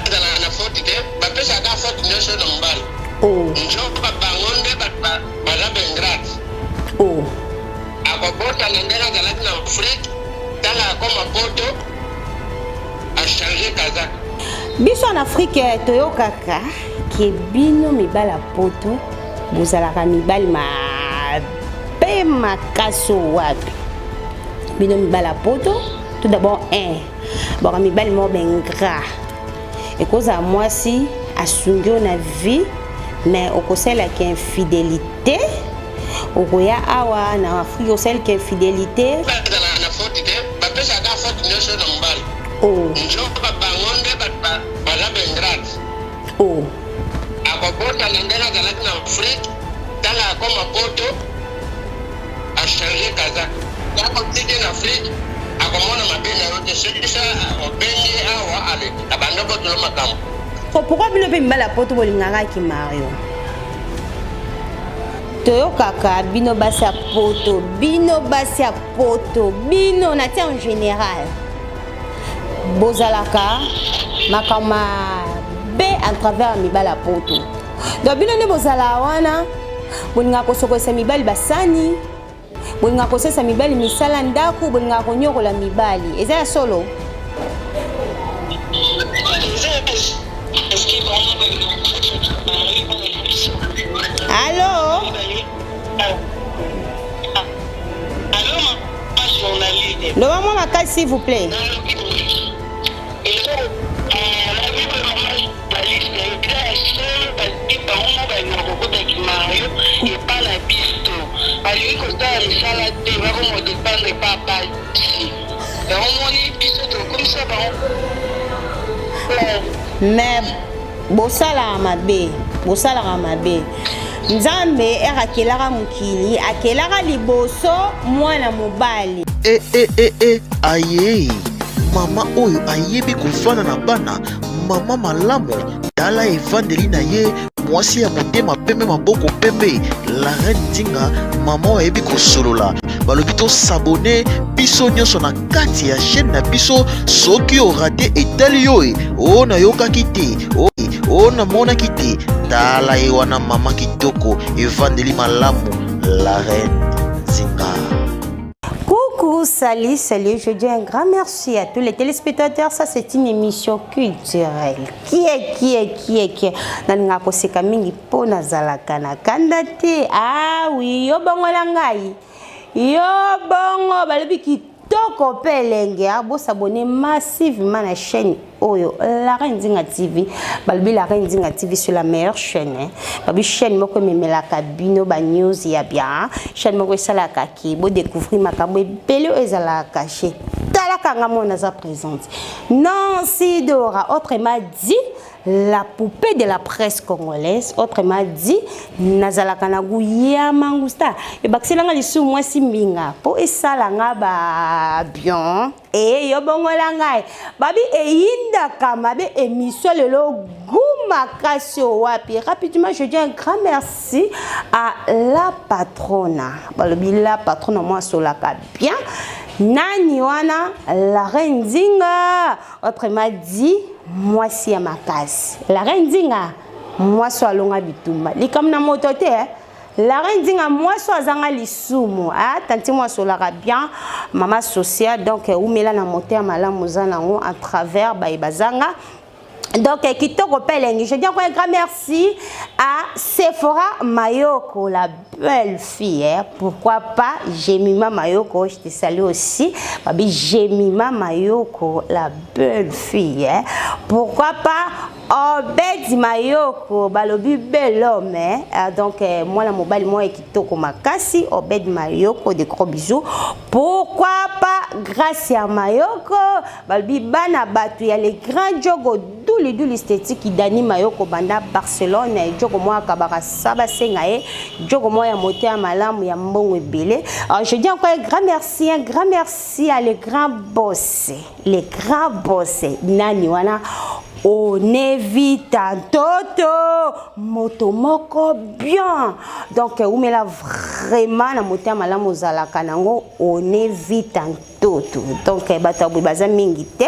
Bazalaka na faute te, bapesaka kaka faute nyonso na mobali. Oh. Nzoka bango nde baza ba ingrate. Oh. Akobosana ndenge azalaki na Afrique, ntango akoma poto achange kazaka. Biso na Afrique toyokaka ke bino mibali ya poto bozalaka mibali mabe makasi wapi bino mibali ya poto tout d'abord un baka mibali moko baingrat ekozala mwasi asungi yo na vie mais okosalelaka infidélité okoya awa na afrique osalelaka infidélité. Bazalaka na faute te, bapesaka faute nyonso na mobali. Oh. Nzoka bango nde baza baingrate. Oh. Akobosana ndenge azalaki na Afrique, ntango akoma poto achange kazaka. Ntango otiki na Afrique akomona mabe na yo te, soki sa obengi awa ale abanda kotula makambo. Oh, pourquoi bino mpe mibali ya poto bolingaka ki Mario? Toyokaka bino basi ya poto, bino basi ya poto, bino na tia en général bozalaka makambo mabe à travers mibali ya poto. Donc bino nde bozalaka wana, bolingaka kosokolisa mibali basani, bolingaka kosalisa mibali misala ndako, bolingaka konyokola mibali. Eza ya solo? Allo? Loba mwa makasi s'il vous plaît. Epa na biso balingi kosala misala te, bakomodependre epa basi yango moni biso tokomisa bango. Mais bosalaka mabe, bosalaka mabe. Nzambe ere akelaka mokili, akelaka liboso mwana mobali. E e e e aye, mama oyo ayebi kofanda na bana, mama malamu, tala evandeli na ye, mwasi ya motema pembe, maboko pembe, la reine Nzinga, mama oyo ayebi kosolola. Balobi to s'abonner biso nyonso na kati ya chaîne na biso. Soki orate etali yo e, o nayokaki te, o, o namonaki te, tala ye wana mama kitoko, evandeli malamu, la reine Nzinga. Coucou, salut, salut. Je dis un grand merci à tous les téléspectateurs. Ça, c'est une émission culturelle. Qui est, qui est, qui est, qui est. Nalinga koseka mingi po nazalaka na kanda te. Ah oui, yo bongo la ngai. Yo bongo balobi kitoko pe elenge. Ah, bo s'abonner massivement na chaîne oyo La Reine Nzinga TV. Balobi La Reine Nzinga TV sur la meilleure chaîne. Hein. Balobi chaîne moko ememelaka bino ba news ya bien. Chaîne moko esalaka ki bo découvrir makambo ebele oyo ezalaka caché. Talaka nga mona naza présente. Nancy Dora, autrement dit la poupée de la presse congolaise, autrement dit nazalaka na goût ya mangusta. Ebakiselanga lisusu mwasi mbinga po esala nga ba bien. E yo bongola ngai babi eyindaka mabe émission lelo goût makasi wapi. Rapidement, je dis un grand merci à la patrona. Balobi la patrona moi solaka bien. Nani wana? La reine Nzinga, autrement dit mwasi ya makasi. La reine Nzinga mwasi alonga bitumba likambo na moto te eh? La reine Nzinga mwasi azanga lisumu, ah, tanti mwasi olaka bien, mama sociale, donc umela na moteur malamu oza nango à travers baye bazanga. Donc kitoko pe elengi. Je dis encore un grand merci à Sephora Mayoko, la belle fille, hein. Pourquoi pas Jemima Mayoko, je te salue aussi. Babi Jemima Mayoko, la belle fille, hein. Pourquoi pas Obed Mayoko, balobi bel homme, hein. Ah, donc mwana mobali mwa kitoko makasi, Obed Mayoko, de gros bisous. Pourquoi pas Gracia Mayoko, balobi bana batu ya le grand Djogo duli duli esthétique Dani Mayoko banda Barcelone, Djogo mwa kabaka saba senga ye, Djogo mwa ya moto ya malamu ya mbongo ebele. Alors, je dis encore un grand merci, un grand merci à le grand boss, le grand boss nani wana Onevita Ntoto, moto moko bien. Donc umela vraiment na moto ya malamu ozalaka nango Onevita Ntoto. Donc bato ya boye baza mingi te.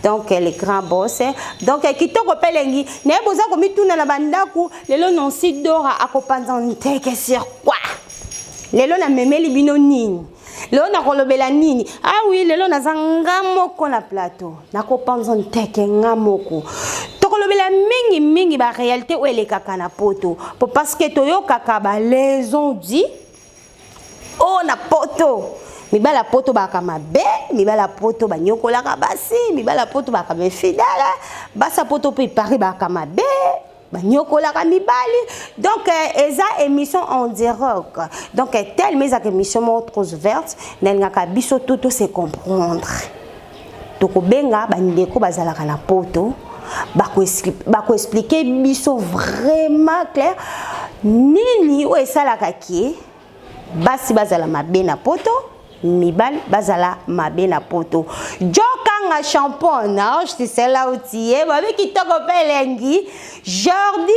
Donc le grand boss. Donc kitoko mpe elengi naye boza komituna na bandako lelo Nancy Dora akopanza nteke sur quoi? Lelo namemeli bino nini? Lelo nakolobela nini? Ah oui, lelo naza nga moko na plateau, nakopanza nteke nga moko. Tokolobela mingi mingi ba réalité oyo elekaka na poto, po parce que toyokaka ba les on-dit oyo na poto mibali ya poto baka mabe, mibali ya poto banyokolaka basi, mibali ya poto baka ba infidèles, basi ya poto mpe ipari baka mabe, banyokolaka mibali. Donc eza émission en direct. Donc tellement ezaka émission moko trop ouverte, nalingaka biso to to se comprendre. Tokobenga bandeko bazalaka na poto, bakoexpliquer biso vraiment clair nini oyo esalaka ke basi bazala mabe na poto, mibali bazala mabe na poto. Jokanga champon tisela otie babi kitoko mpe elengi. Jordi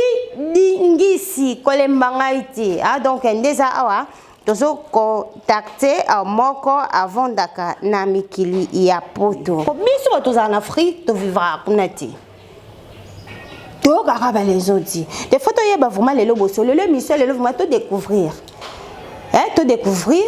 Dingisi, kolemba ngai te. Ah, donc nde eza awa tozocontacter moko avandaka na mikili ya poto. Biso bato tozala na Afrique, tovivraka kuna te, toyokaka ba les on-dit. Des fois toyeba vraiment lelo boso, lelo émission, lelo vraiment todécouvrir, hein, todécouvrir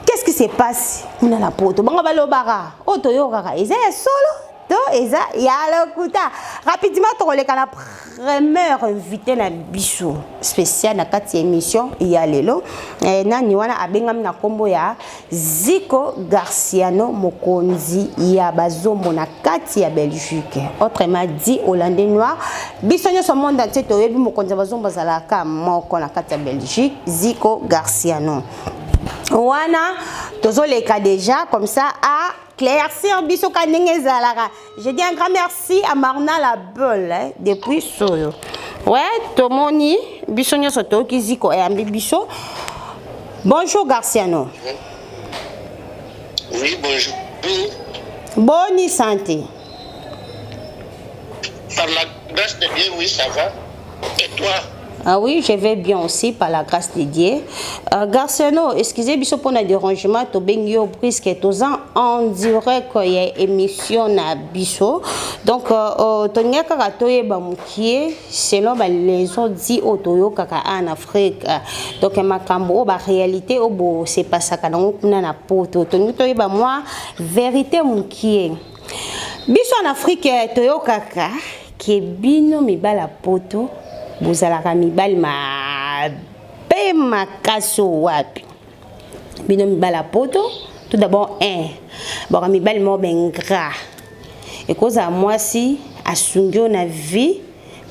qu'est-ce qui se passe kuna na poto. Bango balobaka oyo toyokaka eza ya solo to eza ya lokuta? Rapidement tokoleka na première invité na biso spécial na kati ya émission ya lelo. Nani wana abengami na nkombo ya Ziko Garciano, mokonzi ya bazombo na kati ya Belgique, autrement dit Hollandais noir. Biso nyonso, monde entier, toyebi mokonzi ya bazombo azalaka moko na kati ya Belgique, Ziko Garciano. Wana tozoleka déjà comme ça à éclaircir biso ka ndenge ezalaka. Je dis un grand merci à Marna la Belle, hein, depuis Soyo. Ouais, tomoni biso nyonso toyoki Ziko eyambi biso. Bonjour Garciano. Oui, bonjour. Boni santé? Par la grâce de Dieu, oui, ça va. Et toi? Ah oui, je vais bien aussi, par la grâce de Dieu. Garciano, excusez biso pour le dérangement, tobengi yo puisque toza en direct ya émission na biso. Donc, tolingi kaka toyeba mokie selon ba les on-dit oyo toyokaka en Afrique. Donc, makambo oyo ba réalité oyo bo se passaka nango kuna na poto. Tolingi toyeba mwa vérité mokie. Biso en Afrique toyokaka ke bino mibali ya poto bozalaka mibali mabe makasi. Wapi bino mibali ya poto? Tout d'abord, un baka mibali moko ba ingrat. Ekozala mwasi asungi yo na vie,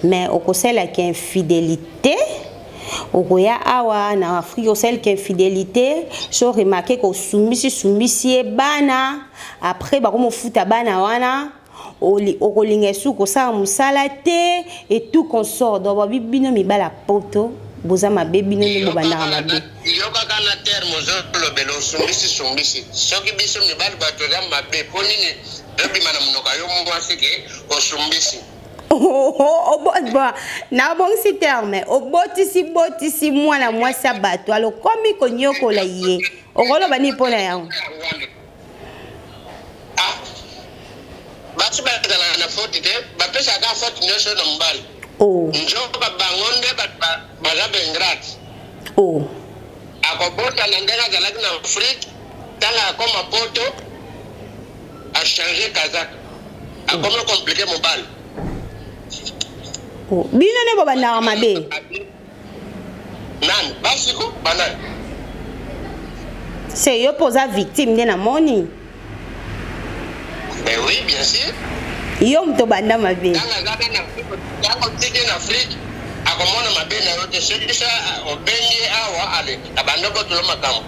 mais okosalelaki infidélité. Okoya awa na Afrique, osalelaki infidélité, so remarquer kosumbisi sumbisi ye bana, après bakomofuta bana wana, okolinga esu kosala mosala te et tout consort. Donc babi bino mibali ya poto boza mabe, bino nde bobandaka mabe. Yokaka na terme ozolobela, osumbisi sumbisi. Soki biso mibali bato eza mabe, mpo nini ezobima na monoko yo mwasi ke osumbisi? Nabongisi terme: obotisi botisi mwana mwasi ya bato, alokomi konyokola ye. Okoloba nini mpona yango? Ah, basi bazalaka na faute te, bapesaka faute nyonso na mobali. Oh. Nzoka bango nde baza ba ingrats. Oh. Akobotana ndenge azalaki na Afrique, ntango akoma poto achanger kazaka, akomi compliquer mobali. Oh. Bino nde bobandaka mabe. Nani basiko banani? Se yo mpo oza victime nde namoni. Ben oui, bien sûr. Yo moto obanda mabe. Ntango azaka na, ntango otiki na Afrique, akomona mabe na yo te. Soki sa obengi ye awa, ale abanda kotula makambo.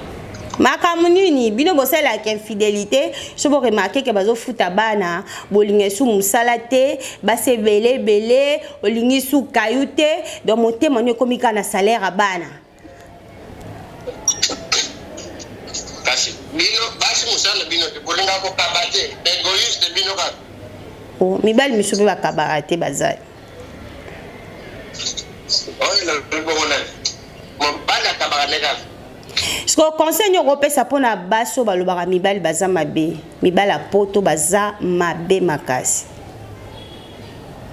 Makambo nini? Bino bosalelaka infidélité, so boremarquer ke bazofuta bana, bolinga esu mosala te, basi ebele ebele, olingi su kayu te. Donc motema no ekomi kaka na salaire ya bana. Kasi bino basi, mosala na bino te, bolingaka kokaba te, égoïste bino kaka. Oh, mibali misusu mpe bakabaka te, bazali. Oyo nalobi bongo nani? Mobali akabaka nde kaka. Sikoyo conseil nini okopesa mpona basi oyo balobaka mibali baza mabe, mibali ya poto baza mabe makasi?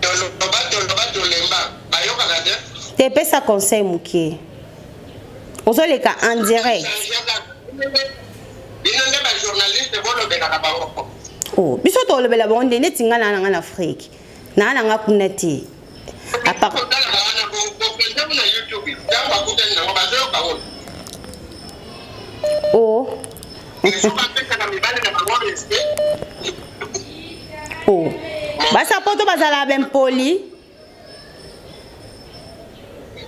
Toloba toloba tolemba, bayokaka te. Te, pesa conseil moke, ozoleka en direct. Bino nde bajournaliste bolobelaka bango. Oh, biso tolobela bango nde neti ngai naa na ngai na Afrique, naa na ngai kuna te. Otalaka wana bokende na YouTube, ntango bakutani nango bazoyoka oyo. Oh. Bapesaka mibali na bango respect. Oh. Basa poto bazala bempoli.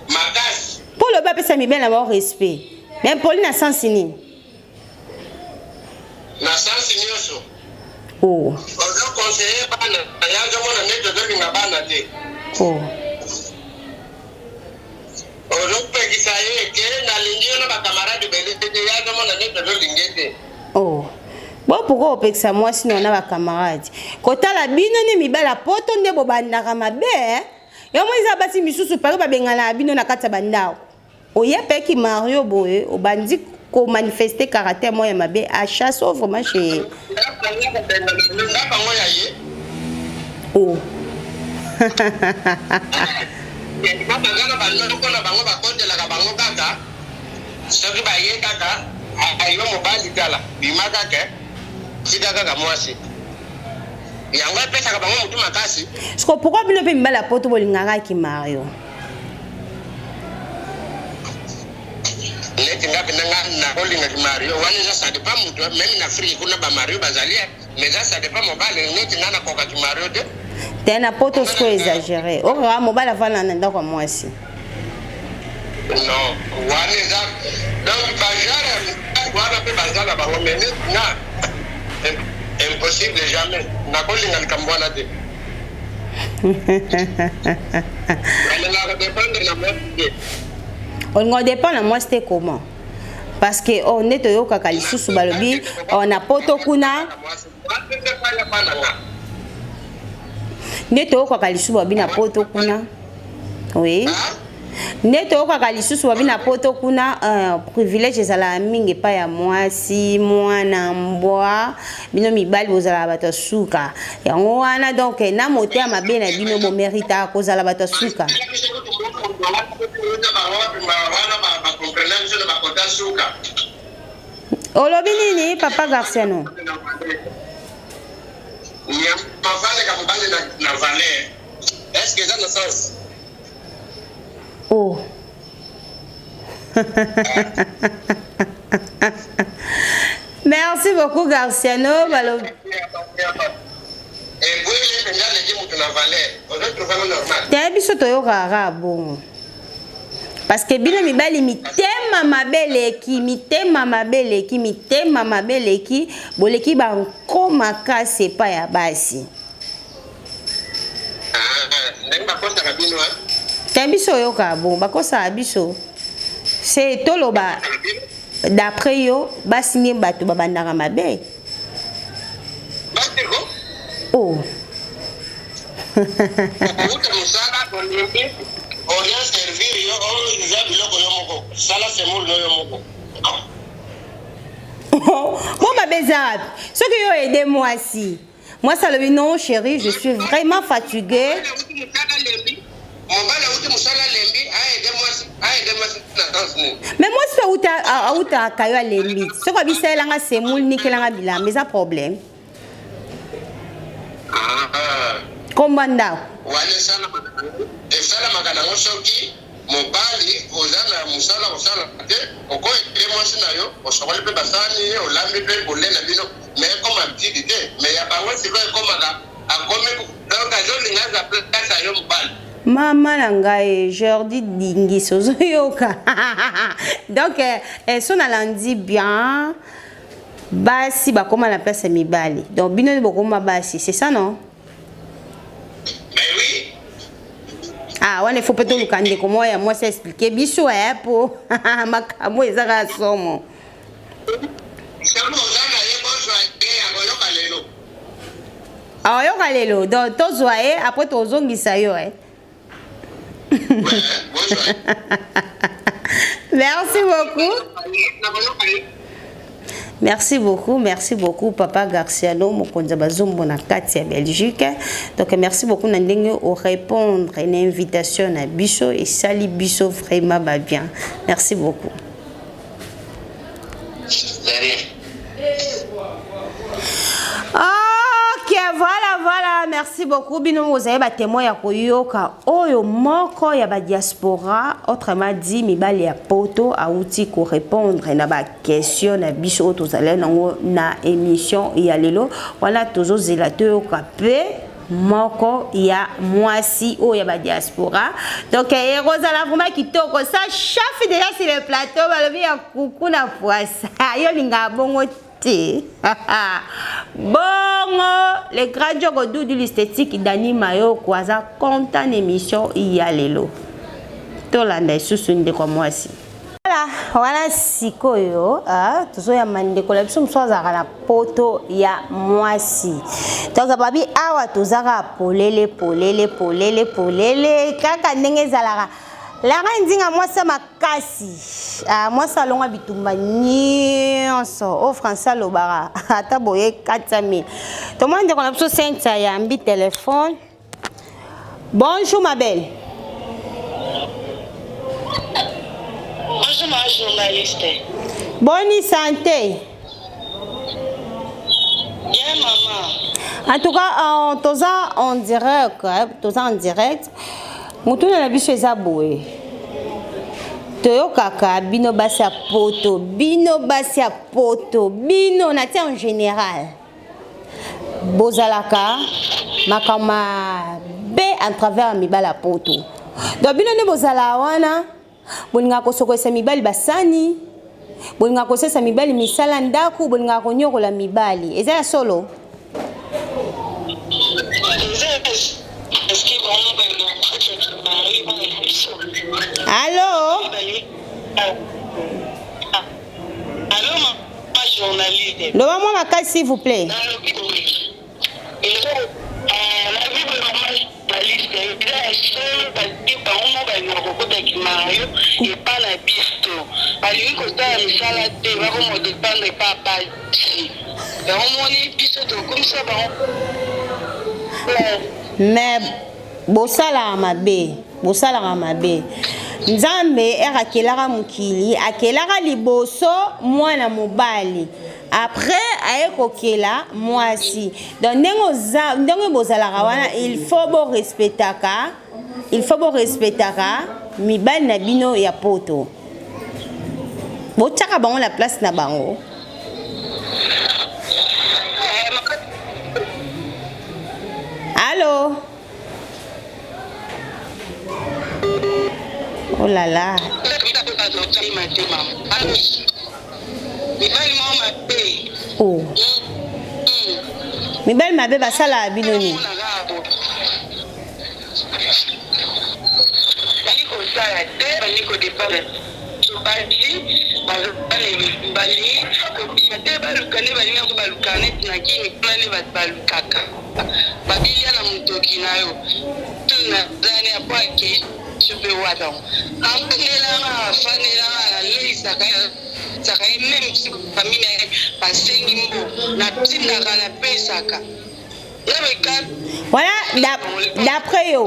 Makasi. Mpo lobi apesa mibali na bango respect. Bempoli na sensi nini? Na sensi nyonso. Oh. Ozo conseiller bana, ya azomona neti ozolinga bana te. Oh. Ozopekisa ye ke nalingi yo na bacamarade ebele te, ye azomona neti ozolinga te. Oh. Bo pourquoi opekisa mwasi na na bacamarade? Kotala bino nde mibali ya poto nde bobandaka mabe eh? Yango eza basi misusu pari babengana bino na kati ya bandako. Oye peki Mario boye obandi ko manifester caractère moko ya mabe a chasse o vraiment chez ndako yango ya ye. Oh. Baza na banoko na bango, bakotelaka bango kaka soki baye kaka ayo mobali tala bima kaka tika kaka mwasi yango epesaka bango motu makasi. Siko pourquoi bino mpe mibali ya poto bolingaka ki Mario? Neti nga mpenza, nga nakolingaki Mario wana, eza ça dépend moto. Même na Afrique kuna bamario bazali, mais eza ça dépend mobali. Neti nga nakokaki Mario te. Te, na poto siko exagéré, okaka mobali avanda na ndako ya mwasi. Non, wana eza donc bagenre ya mibali wana mpe baza na bango, mais neti nga, impossible, jamais nakolinga likambo wana te. Nalingaka dépendre na mwasi te. Olinga odépend na mwasi te comment? Parce que oh, nde toyokaka lisusu balobi, oh, na poto kuna mwasi nde faya bana nga. Nde toyokaka lisusu babi na poto kuna, oui, nde toyokaka lisusu babi na poto kuna, privilège ezalaka mingi epai ya mwasi, mwana mbwa. Bino mibali bozalaka bato ya suka, yango wana donc na motema mabe na bino bomeritaka kozala bato ya suka. Wana bacomprena biso na bakota suka. Olobi nini, papa Garciano? Bafandaka mobali na valeur, est ce que eza na sens? Oh. Merci beaucoup, Garciano. Balo... Ebwele mpenza aleki moto na valeur, ozotrouve yango normal? Te, biso toyokaka kaka bongo parce que bino mibali mitema mabe eleki, mitema mabe eleki, mitema mabe eleki, boleki banko makasi epai ya basi. Ah, ndenge bakosaka bino. Te, biso oyokaka bongo, bakosaka biso se toloba. D'après yo, basi nde bato babandaka mabe? Basi ko. Oh. Outa mosala, olembi, olia servir yo, oza biloko yo moko, sala semoule no yo moko. Mo mabe eza wapi soki yo aide mwasi, mwasi alobi: "Non chérie, je suis vraiment fatigué"? Mobali auti mosala, alembi, aide mwasi, aide mwasi na sens nini? Mais mwasi mpe autaka yo, alembi, soki abisalelanga semoule, nikelanga bilamba, eza problème? Komba ndako. Wana esalamaka nango soki mobali oza na mosala kosala te, okoaider mwasi na yo, osokoli mpe basani, olambi mpe bole na bino, mais ekoma habitude te. Mais ya bango sikoyo ekomaka akomi, donc azolinga aza place ya yo mobali. Mama na ngai, Jordi Dingis, ozoyoka? Donc so nalandi bien, basi bakóma na place ya mibali, donc bino nde bokóma basi, c'est ça, non? Ben oui. Ah, wana ifo mpe toluka ndeko moko ya mwasi explique biso po makambo eza kaka somo. Soki oza na ye, bozwa ye, akoyoka lelo. Aoyoka lelo, donc tozwa ye, après tozongisa yo, eh. Bozwa. Merci beaucoup. Merci beaucoup, merci beaucoup papa Garciano mokonzi ya bazombo na kati ya Belgique. Donc merci beaucoup na ndenge o répondre na invitation na biso esali biso vraiment ba bien. Merci beaucoup. Ok, voilà, voilà, merci beaucoup. Bino bozali ba témoin ya koyoka oyo moko ya ba diaspora, autrement dit mibali ya poto auti ko répondre na ba question na biso oyo tozali nango na émission ya lelo. Wana tozozela toyoka pe moko ya mwasi oyo ya ba diaspora. Donc ekozala vraiment kitoko. Ça chauffe déjà sur le plateau, balobi ya kuku na poisa. Yo lingaka bongo te. Bongo le grand jogo dudu l'esthétique Dani Mayoko aza content na émission ya lelo. Tolanda lisusu ndeko ya mwasi. Voilà, wana sikoyo ah, tozoyamba ndeko na biso mosusu azalaka na poto ya mwasi. Donc babi awa tozaka polele polele polele polele kaka ndenge ezalaka. Lara Ndinga mwasi ya makasi ah, mwasi alonga bitumba nyonso oyo français alobaka ata boye 400 000. Tomoni ndeko na biso Sainte ayambi telefone. Bonjour ma belle. Bonjour ma journaliste. Bonne santé. Bien maman. En tout cas, euh, toza en direct, hein, toza en direct. Mutuna na biso eza boye. Toyokaka bino basi ya poto, bino basi ya poto, bino na tia en général. Bozalaka makambo mabe en travers ya mibali ya poto. Donc bino nde bozalaka wana bolingaka kosokolisa mibali basani, bolingaka kosalisa mibali misala ndako, bolingaka konyokola mibali. Eza ya solo? Allo? Allo mama journaliste. Loba mwa makasi s'il vous plaît. Nalobi boye. Eza nalobi boye mama journaliste eza ya solo parce bango moko balingaka kokota kimario epa na biso balingi kosala misala te bakoma dependre epa basi yango moni biso tokomisa bango mais bosalaka mabe bosalaka mabe nzambe ere akelaka mokili akelaka liboso mwana mobali après aye kokela mwasi donc ndenge oza ndenge bozalaka wana il faut borespectaka il faut borespectaka mibali na bino ya poto botiaka bango na place na bango. Allo? Oh là là. Oh. Mibali mabe basalaka bino nini? Babilia na mutoki na yo nazani apo akei mpe wapi yango afandelanga afandelanga naleisaka saka ye meme famille na ye basengi mbo natindaka napesaka. Voilà, d'après yo,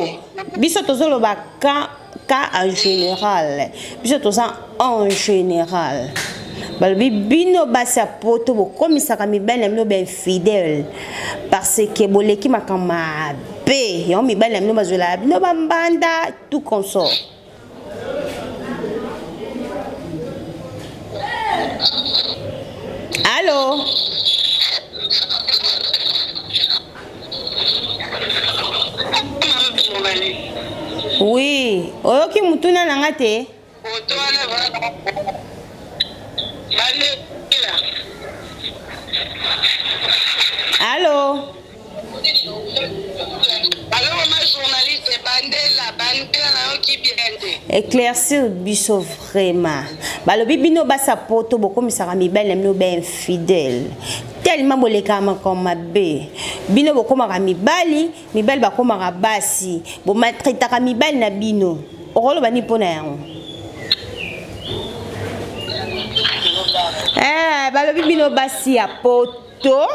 biso tozoloba cas cas en général. Biso toza en général. Balobi bino basi ya poto bokomisaka mibali na bino ba infidèle parce que boleki makambo mabe yango mibali na bino bazwelaka bino bambanda tout consort. Allô? Oui, oyoki mutuna na nga te? Allô? Allo mama journaliste bandela bandela nayoki bien te. Éclaircir biso vraiment. Balobi bino basa poto bokomisaka mibali na bino ba infidèle. Tellement bolekaka makambo mabe. Bino bokomaka mibali, mibali bakomaka basi. Bo maltraitaka mibali na bino. Okoloba nini mpo na yango? Eh, balobi bino basi ya poto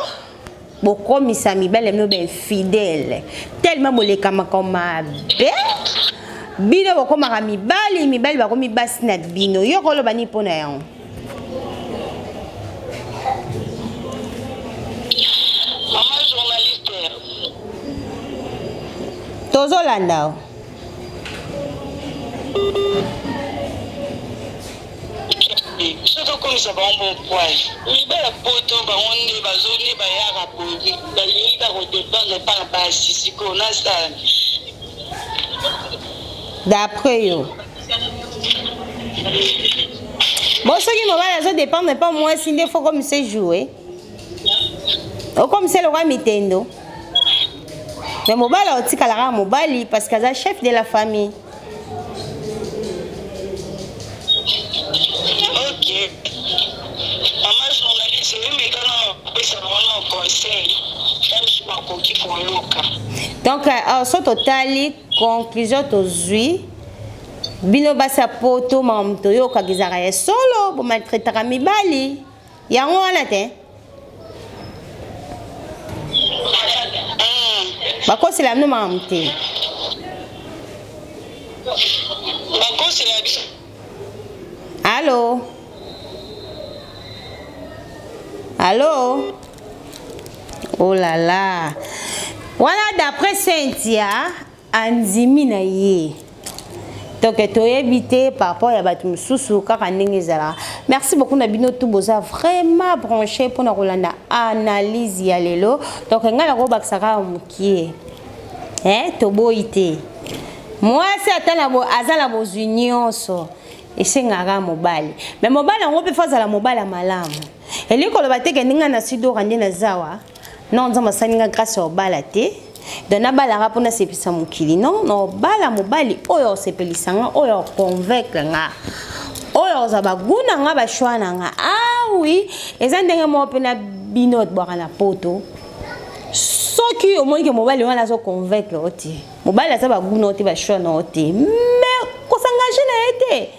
bokomisa mibali bino bainfidèle tellement bolekamaka mabe bino bokomaka mibali mibali bakomi basi na bino yo koloba nini mpo na yango Maman journaliste. Tozolanda. Biso tokomisa bango bokwai mibali ya poto bango nde bazo nde bayaka boye balingi kaka kodependre epa na basi sikoyo nasala D'après yo. Bon soki mobali azo dépendre epa mwasi nde faut comme se jouer. Okomisa lokola mitendo. Mais mobali aotikala kaka mobali parce que aza chef de la famille. Ok. Maman journaliste, omeka na kopesa bango na conseil. Ntango bakoki koyoka. Donc, euh, so totali conclusion tozwi bino basi ya poto makambo toyokaka ezalaka ya solo bomaltraitaka mibali yango wana te bakosela bino makambo te bakosela biso allo allo oh là là wana d'après Cynthia Andimi na ye. Donc toyebi te par rapport ya bato mosusu kaka ndenge ezalaka. Merci beaucoup na bino tout boza vraiment branché mpona kolanda analyse ya lelo. Donc ngai nakobakisa kaka mokie. Eh, toboyi te. Mwasi ata na bo, aza na bozwi nyonso esengaka mobali. Mais mobali yango mpe fo azala mobali ya malamu. Elingi koloba te ke ndenge na sidora nde nazawa. Non nzambe asali nga grâce ya obala te. Donc nabalaka mpo nasepelisa mokili non, na obala mobali oyo osepelisa nga, oyo oconvaincre nga, oyo ozwa bagout na nga, ba choix na nga. Ah oui, eza ndenge moko mpe na bino bwaka na poto. Soki omoni ke mobali wana azo convaincre yo te, mobali aza bagout na yo te, ba choix na yo te, mais kosengage na ye te.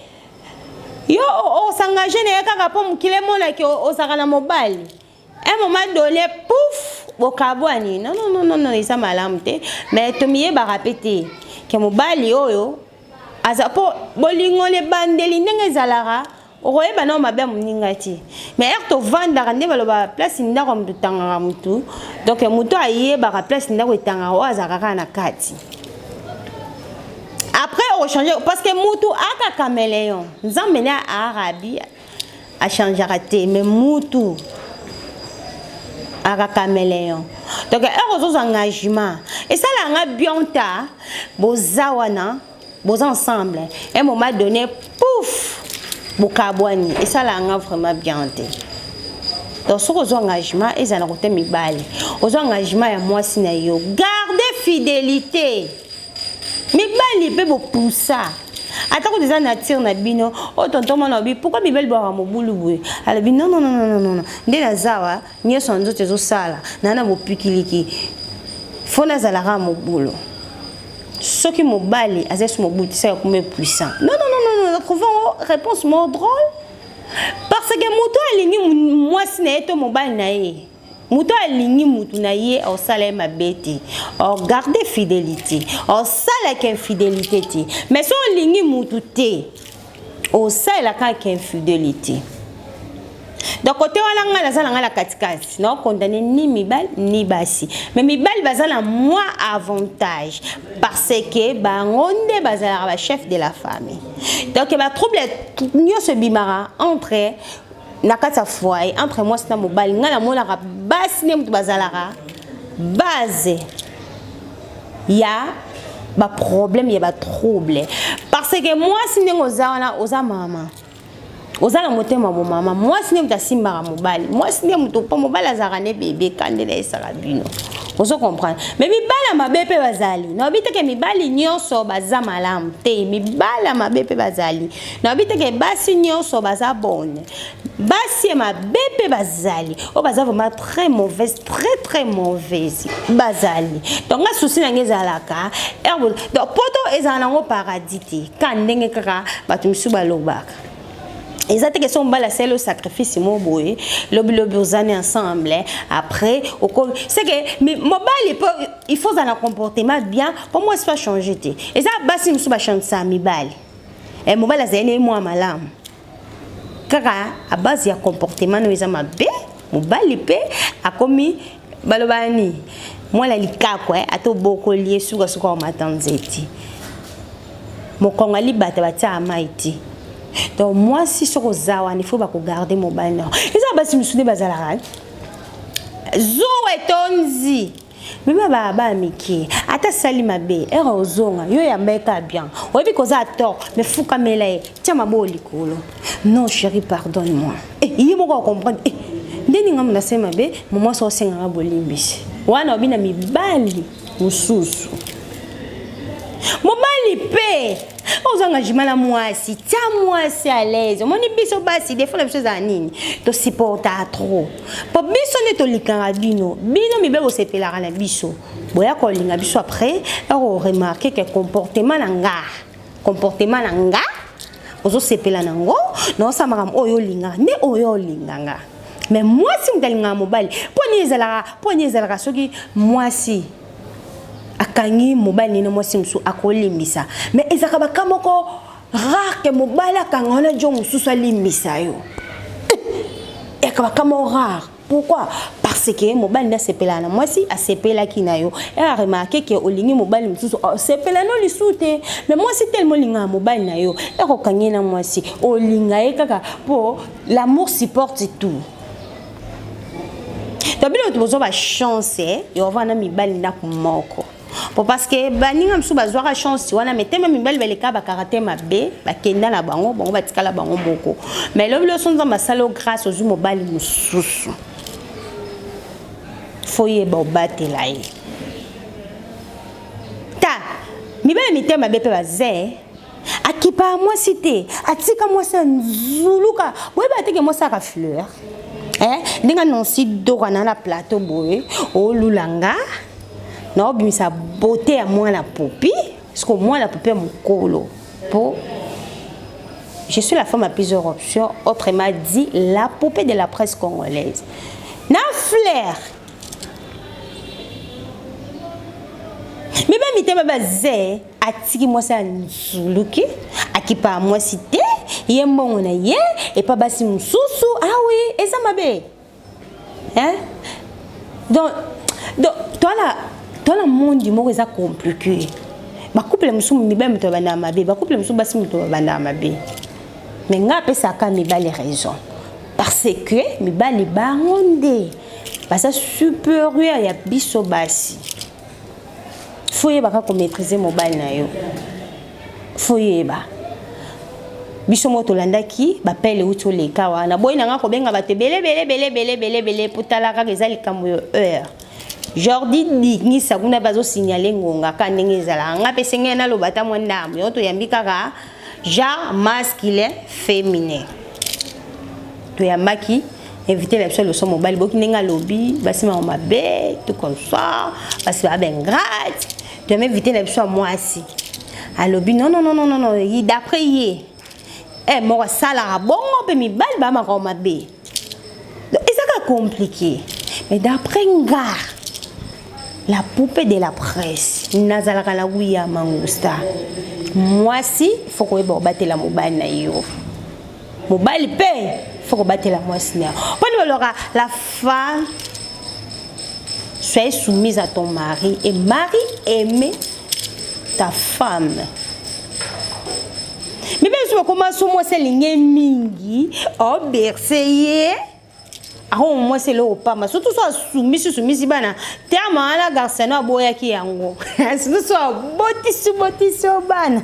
Yo osengage na ye kaka mpo mokili emona ke ozalaka na mobali. Un moment donné, pouf, bokabwani. Non, non, non, non, non, eza malamu te. Mais tomiyebaka pe te ke mobali oyo aza po bolingo na ebandeli ndenge ezalaka okoyeba nao mabe ya moninga te. Mais heure tovandaka nde baloba place ndako ya moto etangaka motu. Donc moto ayebaka place ndako etangaka oyo azalaka kaka na kati. Après okochanger parce que mutu aka caméléon. Nzambe nde arabi a changeaka te mais mutu aka caméléon donc heure ozozwa engagement esalaka nga bien ta boza wana boza ensemble un moment donné pouf bokabwani esalaka nga vraiment bien te donc soki ozwa engagement ezala na kote mibali ozwa engagement ya mwasi na yo garde fidélité Mibali pe bo poussa. Ata kutu eza nature na bino. Oh tonton mwana obi pourquoi mibali bwaka mobulu boye? Alobi non non non non non. Nde naza wa nyoso na nzoto ezosala na na bopikiliki. Faut nazalaka mobulu. Soki mobali aza su mobulu te saka kuma puissant. Non non non non non, trouvons réponse moko drôle. Parce que moto alingi mwasi na ye to mobali na ye. Moto alingi mutu na ye osala ye mabe te, o garder fidelite, osalaka infidelite te. Mais so olingi mutu te, osalela kaka infidelite. Donc côté wana ngai naza na ngai na katikati, na condamner ni mibali ni basi. Mais mibali baza na moins avantage parce que bango nde bazalaka ba chef de la famille. Donc ba trouble nyonso ebimaka entre na kati ya foyer entre mwasi na mobali ngai namonaka basi nde moto bazalaka base ya baproblème ya batrouble parce que mwasi ndenge oza wana oza mama oza na motema bomama mwasi nde moto asimbaka mobali mwasi nde moto mpo mobali azalaka nde bebe kande na esaka bino ozo comprendre mais mibali ya mabe mpe bazali nayebi te ke mibali nyonso baza malamu te mibali ya mabe mpe bazali Nayebi te ke basi nyonso baza bonne. Basi ya mabe mpe bazali. Oyo baza vraiment très mauvaise, très très mauvaise. Bazali. Donc nga souci na nga ezalaka heure donc poto ezala nango paradis te. Ka ndenge kaka bato misusu balobaka. Eza te question mobali asali yo sacrifice mo boye, lobi lobi ozani ensemble, après okomi c'est que mobali po il faut ozala na comportement bien po mwasi pa changer te. Eza basi mosusu bachangisaka mibali. Eh, mobali azali na ye mwa malamu kaka à base ya comportement no eza mabe, mobali mpe akomi baloba nini, mwana likako ata obokoli ye sukasuka omata nzeti mokongo alibata batiaka mai te. Donc mwasi soki oza wana, il faut bakogarde mobali na eza. Basi mosusu nde bazalaka zuwa etondi mema baa bana mike, ata asali mabe ere ozonga yo yamba ye kaka bien. Oyebi koza tort, mais fukamela ye, tia maboko likolo: "Non chéri, pardonne moi." Eh, ye moko acomprendre eh, ndeni ngambo nasali mabe, momwasi osenganga bolimbisi wana. Obi na mibali mosusu, mobali mpe ozwanga jima na mwasi, tia mwasi à l'aise. Omoni biso basi, défaut na biso ezala nini? Tosupportaka trop, mpo biso nde tolikaka bino. Bino mibe bosepelaka na biso, boya kolinga biso. Après oremarquer que comportement na nga ozosepela nango, naosala makambo oyo olingaka nde oyo olinganga. Mais mwasi moto alingaka mobali, mpo nini ezalaka? Mpo nini ezalaka soki mwasi akangi mobali nini, mwasi mosusu akolimbisa? Mais ezalaka baka moko rare que mobali akanga wana jo mosusu alimbisa yo, eyaka baka moko rare. Pourquoi? Parce que mobali nde asepelaka na mwasi, asepelaki na yo, e aremarquer que olingi mobali mosusu, osepela no lisusu te. Mais mwasi telema olingaka mobali na yo, ekokangi na mwasi olinga ye kaka mpo l'amour supporte tout. To bino bato bozwa bachance ya ovanda na mibali ndako moko, po parce que baninga mosusu bazwaka chance wana, mais teme mibali baleka bacaractère mabe, bakenda na bango, bango batikala bango moko. Mais lobi loso Nzambe asala yo grâce, ozwi mobali mosusu, faut yeba obatela ye. Ta mibali mitema mabe mpe baze akipa mwasi te, atika mwasi ya nzuluka. Boyeba teke mwasi aka fleur. Eh, ndenge anonsi doka na plateau boye, olula nga naobimisa beauté ya mwana popi, parce que mwana popi ya mokolo, po je suis la femme à plusieurs options, autrement dit la poupée de la presse congolaise na fleur. Mibe mitema baze atiki mwasi ya nzuluki, akipa mwasi te, ye mbongo na ye epa basi mosusu. Ah oui, eza mabe, hein? Donc toala monde moko eza compliqué. Bacouple mosusu mibali moto babandaka mabe, bacouple mosusu basi moto babandaka mabe. Mais ngai apesaka mibali raison, parce que mibali bango nde baza supérieur ya biso basi. Faut yebaka komaîtriser mobali na yo, faut yeba. Biso moko tolandaki bapele euti oleka wana boyi na nga kobenga bato ebele ebele ebele ebele ebele ebele, po tala kaka eza likambo yo heure Jordi dingisa kuna bazosignale ngonga ka ndenge ezalaka. Nga mpe senge naloba ata mwa ndambo yo. Toyambi kaka genre masculin, féminin. Toyambaki invité na biso loso mobali, boki ndenge alobi basi mama mabe, tout comme ça, basi baa ingrate. Toyambi invité na biso ya mwasi, alobi non, non, non, non, non, non, d'après ye eh, moko asalaka bongo mpe mibali bamaka mabe. Donc ezaka compliqué. Mais d'après nga, la poupée de la presse, nazalaka na guya mangusta, mwasi faut koyeba kobatela mobali na yo, mobali mpe faut kobatela mwasi na yo. Mponi balobaka: "La femme, soyez soumise à ton mari, et mari, aimez ta femme." Mibali mosusu bakoma so mwasi alingi mingi, oberse ye, akoma mwasi eloko pamba, surtout so asumisi sumisi bana. Terme wana garçon aboyaki yango, surtout so abotisi botisi o bana.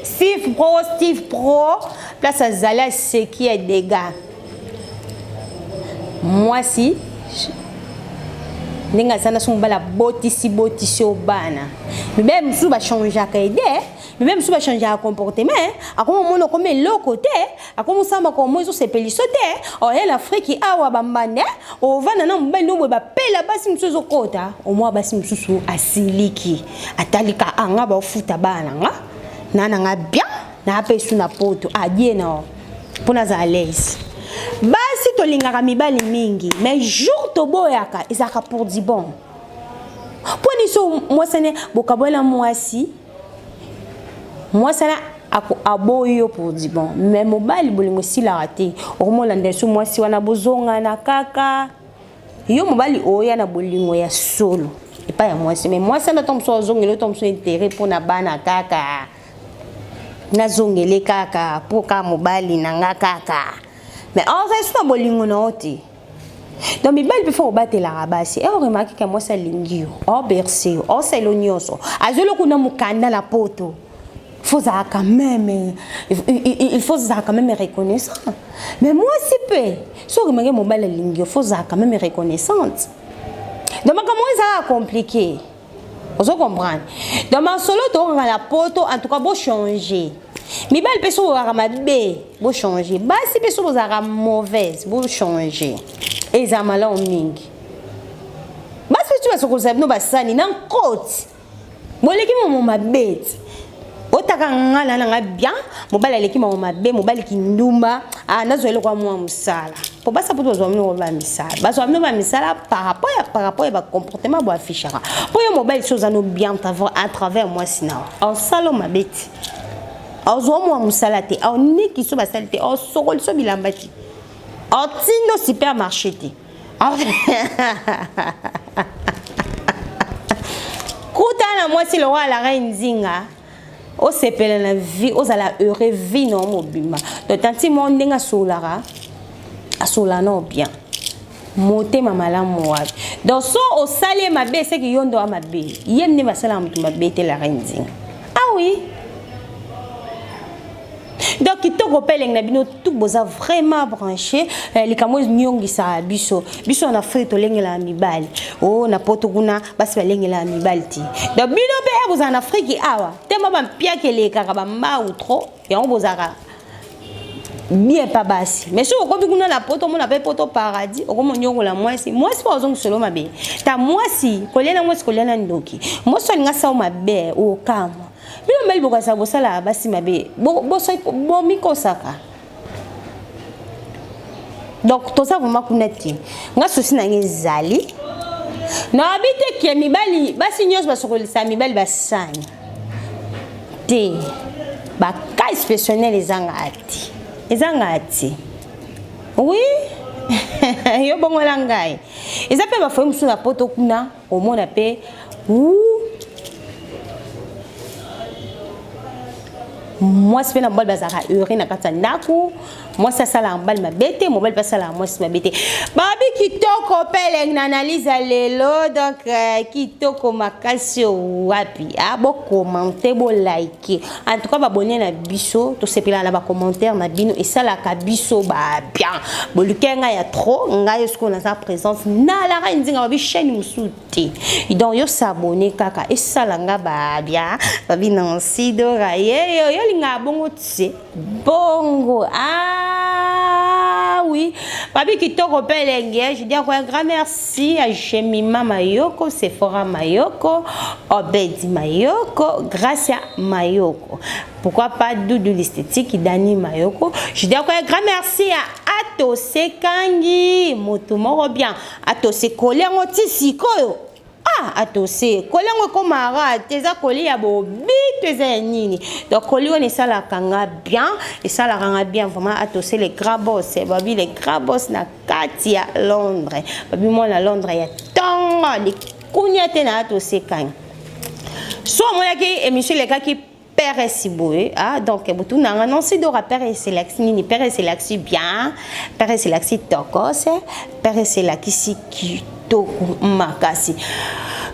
Steve Pro, Steve Pro, place azali aseki ya dega. Mwasi ndenge aza na so mobali abotisi botisi o bana, mibali mosusu bachangeaka ede, mibali mosusu bachangeaka comportement. Akoma omona okoma eloko te, akoma osala makambo ezosepeliso te. Oya na Afriki awa, bambanda ovanda na mobali no boye, bapela basi mosusu ezokota omwa basi mosusu asiliki, atalika anga baofuta bana na nga na nga bien. Na pe su na poto adie na mpo nazala l'aise. Basi tolingaka mibali mingi, mais jour toboyaka ezalaka pour du bon. Mpo niso mwasi ane bokabwana mwasi mwasi wana aboyi yo pour du bon, mais mobali bolingo esilaka te. Okomolanda so mwasi wana bozongana kaka yo mobali oya na bolingo ya solo epai ya mwasi, mais mwasi wana to mosusu azongela to mosusu intérêt mpona bana kaka, nazongele kaka mpo kaka mobali na nga kaka, mais ozali so na bolingo na yo te. Donc mibali mpe fo kobatelaka basi. E oremarquer ke mwasi alingi yo, oberse yo, osala yo nyonso, azwi eloko na mokanda na poto, faut ozala quand même, il faut ozala quand même reconnaissant. Mais mwasi mpe so oremarquer mobali alingi yo, faut ozala quand même reconnaissante. Donc makambo oyo ezalaka compliqué, ozo comprendre. Donc masolo tokokanga na poto, en tout cas bochanger. Mibali mpe so bozalaka mabe, bochanger. Basi mpe so bozalaka mauvaise, bochanger, eza malamu mingi. Basi mpe ti basokolisa bino basani na nkoti, boleki momo mabe ti otaka nga na nanga bien. Mobali aleki mamo mabe, mobali kindumba. Ah, nazwa eloko ya mwa mosala po basa po bazwa bino bamisala, bazwa bino bamisala par rapport ya bacomportement boaffichaka. Mpo yo mobali so oza no bien à travers mwasi na yo, osala mabe ti ozwa mwa mosala te, aoniki so basali te, osokoli so bilamba te, otindo supermarché te, kuta na mwasi lokola la reine Nzinga, osepela na vie, ozala heureux vie na mobimba. Donc tanti mo ndenge asololaka, asololaka nao bien, motema malamu wapi. Donc so osali ye mabe, eseki yo ndo wa mabe. Ye nde basalaka moto mabe te, la reine Nzinga. Ah oui, donc kitoko mpe elengi na bino tout boza vraiment branché. Likambo enyongisaka biso, biso na Afrique tolengelaka mibali o na poto kuna basi balengelaka mibali te. Donc bino mpe bozala na Afrique awa tema bampiaka elekaka bambau trop, yango bozalaka bien pa basi. Mais soki okomi kuna na poto, omona mpe poto paradis, okoma onyokola mwasi. Mwasi mpo ozongiselo mabe ta mwasi, kolia na mwasi, kolia na ndoki. Mwasi alinga sao mabe, okamwa. Bino mibali bokasa bosalaka basi mabe, bomikosaka. Donc toza vraiment kuna te. Nga souci na nga ezali, nayebi te ke mibali, basi nyonso basokolisa mibali basani te. Baka exceptionnel ezangaka te, ezangaka te. Oui, yo bongola ngai, eza mpe bafoye mosusu na poto kuna omona mpe mwasi mpe na mobali bazalaka heureux na kati ya ndako. Mwasi asalaka mobali mabe te, mobali mpe asalaka mwasi mabe te. Babi kitoko mpe elengi na analyse ya lelo. Donc kitoko makasi wapi. Ah, bocommenter, bolike, en tout cas babone na biso, tosepelaka na bacommentaire na bino, esalaka biso babien. Boluke ngai ya trop, ngai sikoyo naza présence nalaka Nzinga, babi chaîne mosusu te. Donc yo s'abonner kaka, esala nga babia. Babi Nancy Dora yeyo, yo olingaka bongo te, bongo. Ah oui, babi kitoko mpe elenge. Je dis encore un grand merci à Jemima Mayoko, Sephora Mayoko, Obedi Mayoko, Gracia Mayoko, pourquoi pas Doudou l'esthétique, Dani Mayoko. Je dis encore un grand merci à Atose Kangi, moto moko bien. Atose koli yango ti sikoyo. Ah, atose koli yango ekomaka te, eza koli ya bobito, eza ya nini. Donc koli wana esalaka nga bien, esalaka nga bien vraiment. Atose le grand boss, babi le grand boss na kati ya Londres, babi mwana Londres ya ntongo likunia te na Atose Kangi. So omonaki émission elekaki père boye. Ah, donc botuna nga Nancy Dora, père eselakisi nini? Père eselakisi bien, père eselakisi tokos, père eselakisi kitoko makasi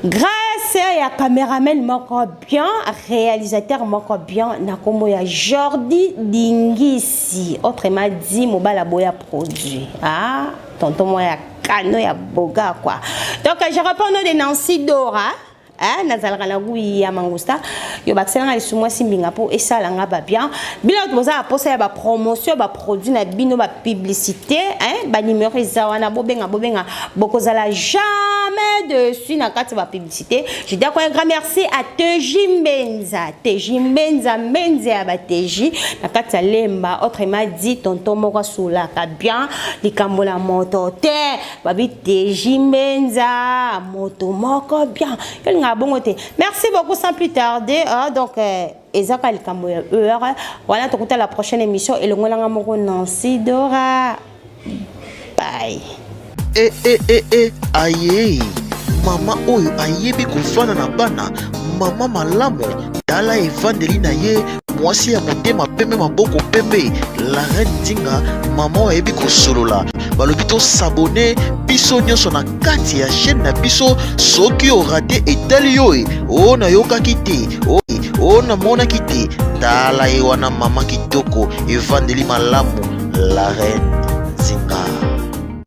grâce ya caméraman moko bien, réalisateur moko bien na nkombo ya Jordi Dingisi, autrement dit mobala boya produit. Ah, tonton moko ya kano ya boga quoi. Donc je réponds au nom de Nancy Dora. Eh, nazalaka na gout ya mangusta yo bakisela nga lisusu mwasi mbinga mpo esala nga ba bien bino bato boza na posa ya bapromotion baproduit na bino bapublicité eh, banimero eza wana bobenga bobenga bokozala jamais dessus na kati ya bapublicité. Je dis un grand merci à Teji Mbenza, Teji Mbenza, Mbenza ya bateji na kati ya Lemba, autrement dit tonton moko asolaka bien likambo na moto te. Babi Teji Mbenza moto moko bien, yo olingaka bongo te. Merci beaucoup. Sans plus tarder, ah, donc ezaka likambo ya heure wana, tokuta la prochaine émission elongolanga moko Nancy Dora. Bye. E e e e aye, mama oyo ayebi kofanda na bana, mama malamu, tala evandeli na ye, mwasi ya motema pembe, maboko pembe, la reine Nzinga, mama oyo ayebi kosolola. Balobi tosabone biso nyonso na kati ya chaîne na biso. Soki orater, etali yo e o nayokaki te, o o namonaki te. Tala ye wana, mama kitoko, evandeli malamu, la reine Nzinga.